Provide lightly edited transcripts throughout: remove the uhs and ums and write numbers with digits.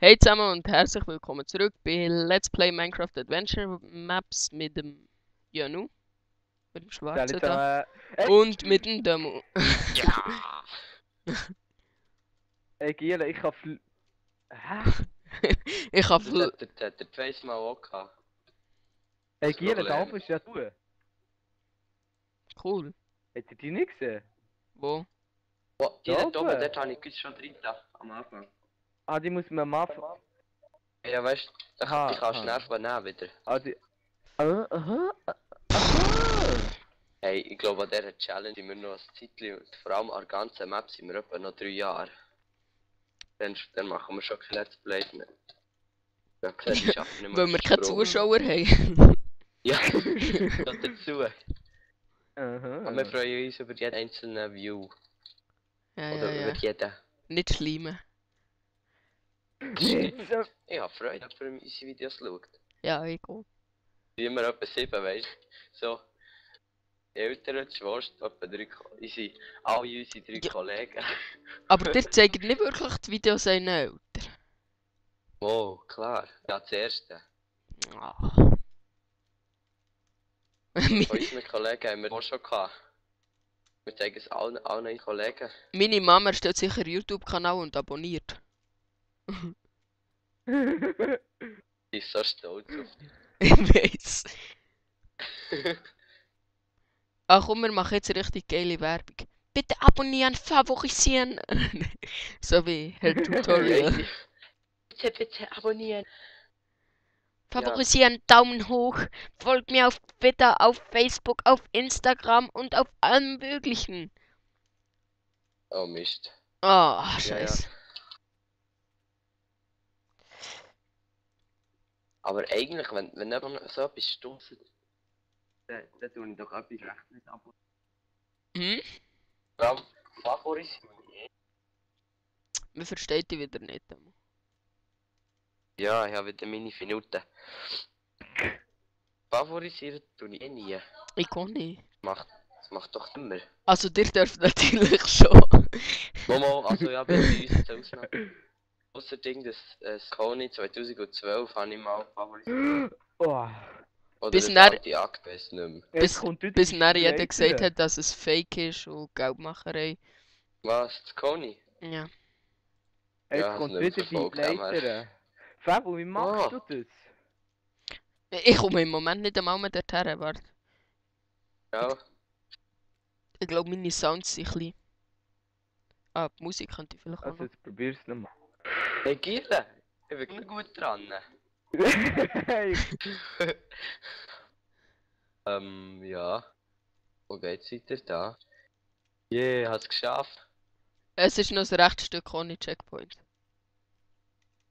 Hey zusammen und herzlich willkommen zurück bei Let's Play Minecraft Adventure Maps mit dem Janu, mit dem Schwarzen da, und mit dem Demo. Ja! Ey, Giele, ich hab Hä? Ich Das hab hat der Face mal auch gehabt. Ey, Das Giele, Problem. da oben ist ja du. cool. Hättet ihr die nicht gesehen? Wo? Oh, die Da dort oben, oben? dort habe ich schon drin da, am Anfang. Ah, die muss man mal... Ja, weißt du, die Aha, kannst du aha. schnell nehmen wieder. Ah, die... Aha, aha. Hey, ich glaube an dieser Challenge sind wir noch ein Zeitchen, und vor allem an der ganzen Map sind wir etwa noch 3 Jahre. Dann machen wir schon kein Let's Plays mehr. Ja, gesagt, ich schaffe nicht mehr Weil wir keine Sprung. Zuschauer haben. Ja, das dazu. Aha. Aber wir freuen uns über jeden einzelnen View. Ja, Oder ja, über ja. jeden. Nicht schlimmer. Nicht so... Ich habe Freude, wenn man unsere Videos schaut. Ja, ich auch. Wie immer etwa 7, weißt du? So. Die Eltern, die Schwester, etwa 3 alle unsere 3 Ja. Kollegen. Aber dir zeigen nicht wirklich die Videos seiner Eltern. Oh, klar. Ja, das erste. Ah. Von unseren Kollegen haben wir auch schon gehabt. Wir zeigen es allen unseren Kollegen. Meine Mama stellt sicher einen YouTube-Kanal und abonniert. Die ist so stolz auf Ich weiß. Ach komm, wir machen jetzt richtig geile Werbung. Bitte abonnieren, favorisieren. So wie Herr Tutorial. dich. Bitte abonnieren. Favorisieren, Daumen hoch. Folgt mir auf Twitter, auf Facebook, auf Instagram und auf allem möglichen. Oh Mist. Oh, scheiße. Aber eigentlich, wenn jemand so etwas Stummes dann tue ich doch etwas recht nicht abonnieren. Hm? Ja, favorisieren. Man versteht die wieder nicht. Ja, ich habe wieder meine Minuten. Favorisieren tue ich eh nie. Ich kann nicht. Das macht doch immer. Also, dir dürft natürlich schon. Momo, also ja, bei uns jetzt Ausnahme. Außerdem das Kony 2012 habe ich mal favorisiert. Oh. Oder Bis das nach- alte Akt, weiss nicht mehr. Jetzt kommt wieder Bis die nachher jeder Leiter. gesagt hat, dass es fake ist und Geldmacherei. Was, das Kony? Ja. Jetzt Ja, kommt hast du nicht wieder die verfolgt, aber- Leiter. Fabo, wie machst Oh. du das? Ich komme im Moment nicht einmal mehr dorthin, warte. Ja, Ich glaube, meine Sounds sind klein. Ah, die Musik könnte ich vielleicht auch Also noch. jetzt probier's nochmal. hey Gile, ich bin nicht gut dran. Hey, Ja. Wo geht's weiter da? Yeah, hat's geschafft. Es ist noch ein rechtes Stück ohne Checkpoint.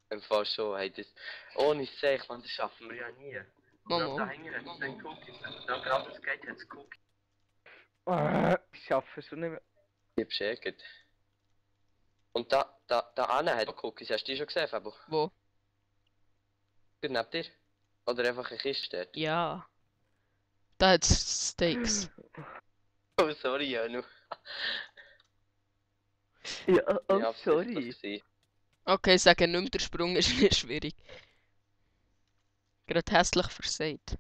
Im Fall schon, hey, das... Ohne Sech, man, das schaffen wir ja nie. Momo. Da hängen hat's dann Cookies. Da gerade geht, hat's Cookies. ich schaffe es schon nicht mehr. Ich hab schägert. Und da Anne hat auch Cookies, hast du die schon gesehen, Fabo? Wo? Neben dir? Oder einfach eine Kiste dort? Ja. Da hat es Steaks. Oh, sorry, Janu. Ja, oh, Ich hab's sorry. nicht gesehen. Okay, sagen nicht mehr, der Sprung ist nicht schwierig. Gerade hässlich versagt.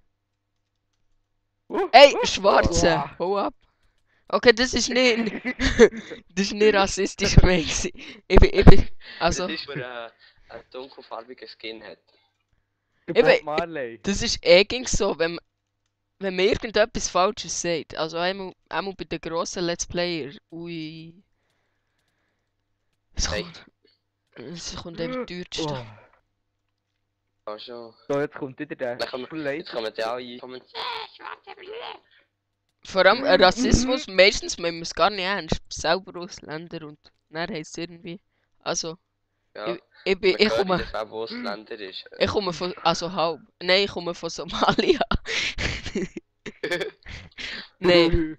Ey, Schwarze! Wow. Hau ab! Okay, das ist nicht... das ist nicht rassistisch gemeint. Ich bin... Also... Das ist, weil er einen dunkelfarbigen Skin hat. Du Eben, Bob Marley. Das ist so, wenn man irgendetwas Falsches sagt. Also einmal bei den grossen Let's Player. Ui. Es Hey. kommt dem teuerste. Oh. Ah, schon. So, jetzt kommt wieder der Dann kommen jetzt kommen die alle kommentieren. Vor allem Rassismus, meistens meinen wir es gar nicht ernst. Selber Ausländer und dann heisst es irgendwie. Also, Ja, ich komme. der wo Ausländer ist. Ich komme von. Also halb. Nein, ich komme von Somalia. Nein.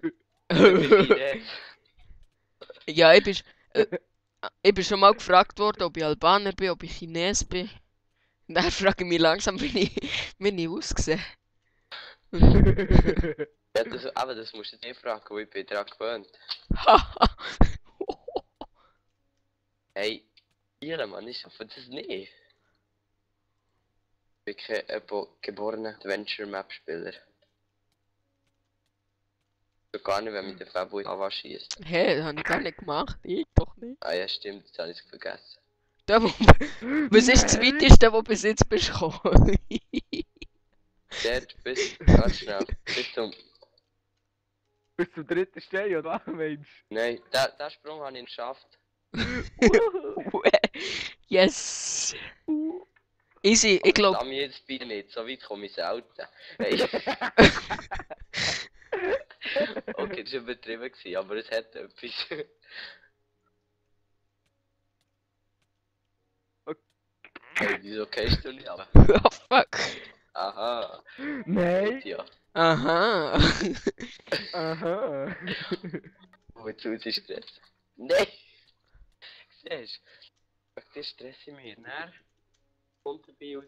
Ja, ich bin schon mal gefragt worden, ob ich Albaner bin, ob ich Chines bin. Dann frage ich mich langsam, wie ich aussehe. Ja, aber das musst du nicht fragen, weil ich bin daran gewöhnt. Hey, ihr Mann, ich schaffe das nicht. bin kein geborener Adventure-Map-Spieler. So gar nicht, wenn mich der Fabu in Lava schießt. Hä, das habe ich gar nicht gemacht. Ich doch nicht. Ah ja, stimmt, jetzt habe ich es vergessen. Der, was ist das weiteste, wo bis jetzt bist du gekommen? Dort ganz schnell, bis zum... Bis zum 3. Stein, oder was meinst Nein, den Sprung habe ich geschafft. Yes! Easy, ich glaube. Da mir jetzt bitte nicht, so weit komme ich selten. Hey. Okay, das war übertrieben gewesen, aber es hat etwas. Hey, wieso kennst du nicht? Aber... Oh fuck! Aha. Nein! Ja. Aha! Aha! Wozu ist Stress? Nein! Siehst du? Das Stress in mir. Nein. Kommt dabei raus.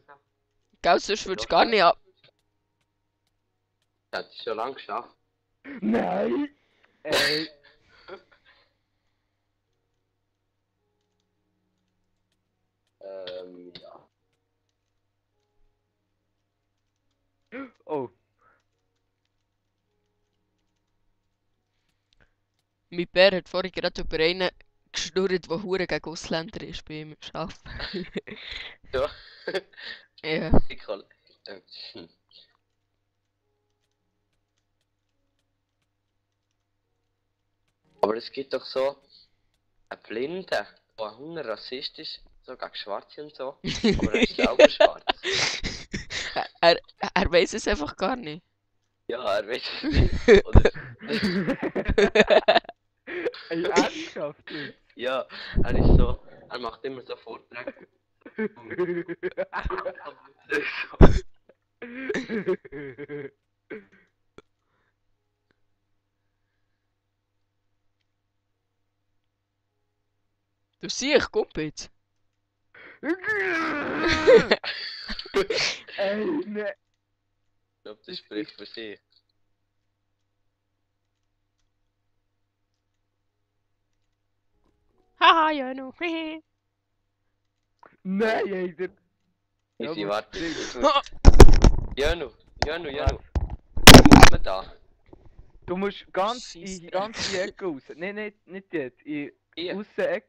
Gell, sonst würdest du gar nicht ab. Das hat es schon lange geschafft. Nein! Ey! Ja. Oh! Mein Bär hat vorhin gerade über einen geschnurrt, der hure gegen Ausländer ist bei ihm im Arbeiten. Ja. Ja. Ich kann... Aber es gibt doch so einen Blinden, der rassistisch ist, so gegen Schwarze und so. Aber er ist selber schwarz. Er weiß es einfach gar nicht. Ja, er weiß es nicht. Oder... Ey, ernsthaft? Ja, er ist so... Er macht immer so Vorträge. Du siehst, Kumpel. Ey, ne! Ich glaube, das spricht für sich. Haha, Janu. Nein, ey, der... Easy, Ja, warte. aber- Janu. Was macht man da? Du musst ganz in Scheisse. die ganze Ecke raus. Nein, nicht jetzt. In Hier. Aussen-Ecke.